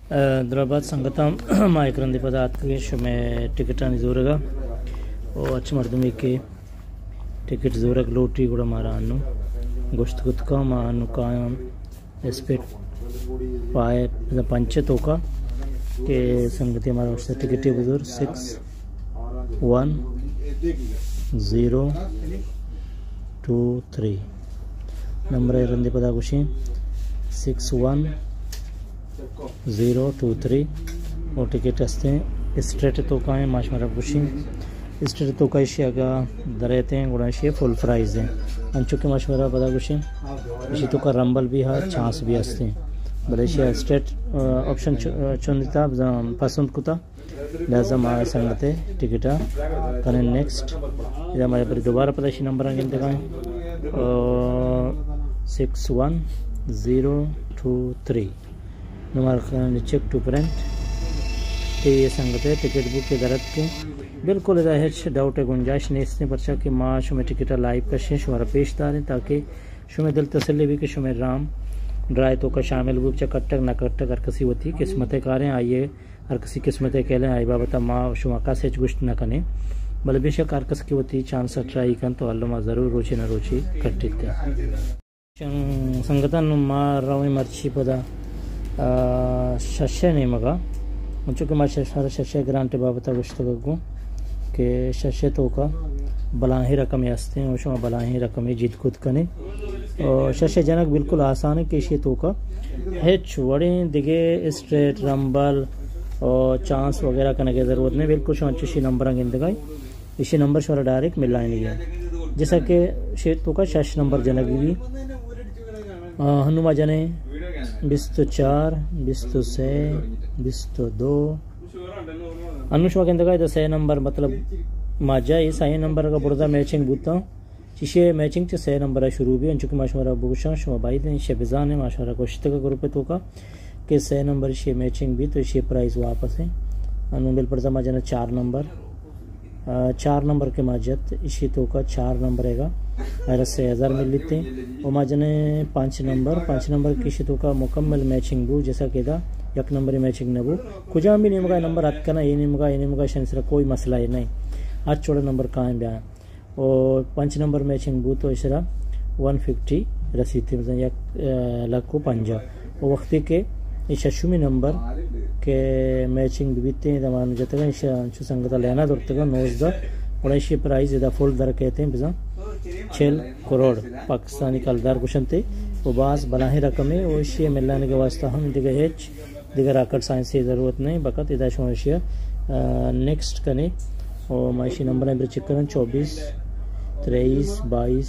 دراہ بات سنگتاں، ما یک رندے پدا آتکگیں شمئے ٹکٹانی زورگا۔ او اچ مردمے کہ ٹکٹ زورگ لوٹی گڑا مارا انو گوشت کت کن، ما انو کایاں اسپیٹ پائے پنچ توکا کہ سنگتے مارا گوشت ٹکٹے بزور six one zero two three. Number ءَ رندے پدا گوشیں six one zero two three. او ٹکٹ ہستیں اسٹریٹ توکا ہیں، ما شمارا گوشیں اسٹریٹ توکا ایشی اگا درائتیں گڑا ایشی فل پرائز ہیں۔ انچو کہ ما شمارا پدا گوشیں ایشی توکا رمبل بھی ہا، چانس بھی ہستیں، بلے ایشی اسٹریٹ، آ، آپشن چ-، آ، چندتا بزاں پسند کتا۔ لہذا ما سنگتے ٹکٹ ءَ کنیں نیکسٹ۔ ادا ما پر دوبارہ پدا ایشی نمبر گندگا ہیں، six one zero two three. Number کنیں چیک ٹو پرنٹ۔ تے یہ سنگتے ٹکٹ بک کے درت کے بالکل ادا ہچ ڈاؤٹ گنجائش نیستیں، پرچا کہ ما شمئے ٹکٹ ءَ لائیو کشیں، شمارا پیش داریں تاکہ شمئے دل تسلی بھی کہ شمئے رام ڈرائے توکا شامل بو، چہ کٹگ نہ کٹگ ہر کسی وتی قسمت کاریں، آئیے ہر کسی قسمت ءِ کیلیں، آئی بابت ءَ ما شما کس ہچ گوشت نہ کنیں، بلے بے شک ہر کس کہ وتی چانس ءَ ٹرائی کنت تو الما ضرور روچے نہ روچے کٹیت۔ سنگتاں، ما رویں مرچی پدا، آ، شش ءِ نیمگا، انچو کہ ما شش، ہر شش ءِ گرانٹ ءِ بابت ءَ گوشتگ گوں کہ شش ءِ توکا بلاہیں رقمے ہستیں و شما بلاہیں رقمے جیت کت کنیں۔ و شش ءِ جنگ بالکل آسان ہے کہ ایشی توکا ہچ وڑیں دگہ اسٹریٹ، رمبل و چانس وغیرہ کنگ ءِ ضرورت نہیں، بالکل شما چشی نمبراں گندگا۔ ایشی نمبر شمارا ڈائریکٹ ملائینگی ہے، جیسا کہ ایشی توکا شش نمبر جنگ بھی۔ آ، ہنو ما جنیں بیست و چار، بیست و سے، بیست و دو۔ انو شما گندگا ادا سے نمبر، مطلب ما جا اے سئیں نمبر اگا برزا میچنگ بوتاں، چیشے میچنگ چہ سے نمبر ءَ شروع بی، انچو کہ ما شمارا بگوشاں، شما باید انت ایشی بزانیں، ما شمارا گوشتگ گروپ توکا کہ سے نمبر ایشی میچنگ بی تو ایشی پرائز واپس ہیں۔ انو بل پرزا ما جناں چار نمبر، آ، چار نمبر کہ ما جت، ایشی توکا چار نمبر ایگا، ایرا سے ہزار ملیتیں۔ و ما جنیں پانچ نمبر، پانچ نمبر کہ ایشی توکا مکمل میچنگ بو، جیسا کہ ادا یک نمبر میچنگ نہ بو۔ کجام بھی نیمگا نمبر اتک کنا، اے نیمگا، اے نیمگا، شن سرا کوئی مسئلہ ہی نہیں۔ ہر چوڑا نمبر قائم بیاں۔ و پنچ نمبر میچنگ بوت و ایشرا ون ففٹی رسیت، مثلاً یک، آ، لکھ و پنجاہ۔ و وقتی کہ اے ششمی نمبر کہ میچنگ بیتیں، دمان جتگا، ایشا انچو سنگتا لینا درتگا، نوزدہ، گڑا ایشی پرائز ادا فل در کہتیں، بزاں چل کروڑ پاکستانی کلدار گوشنتے، و باز بلاہیں رقمے، و ایشی ملانگے واسطہ ہم دگہ ہچ دگہ راکٹ سائنس ءِ ضرورت نہیں، بقت ادا شما ایشی ءَ، آ، نیکسٹ کنیں۔ و ما ایشی نمبر ءَ بر چیک کنیں، چوبیس، تریس، بائیس،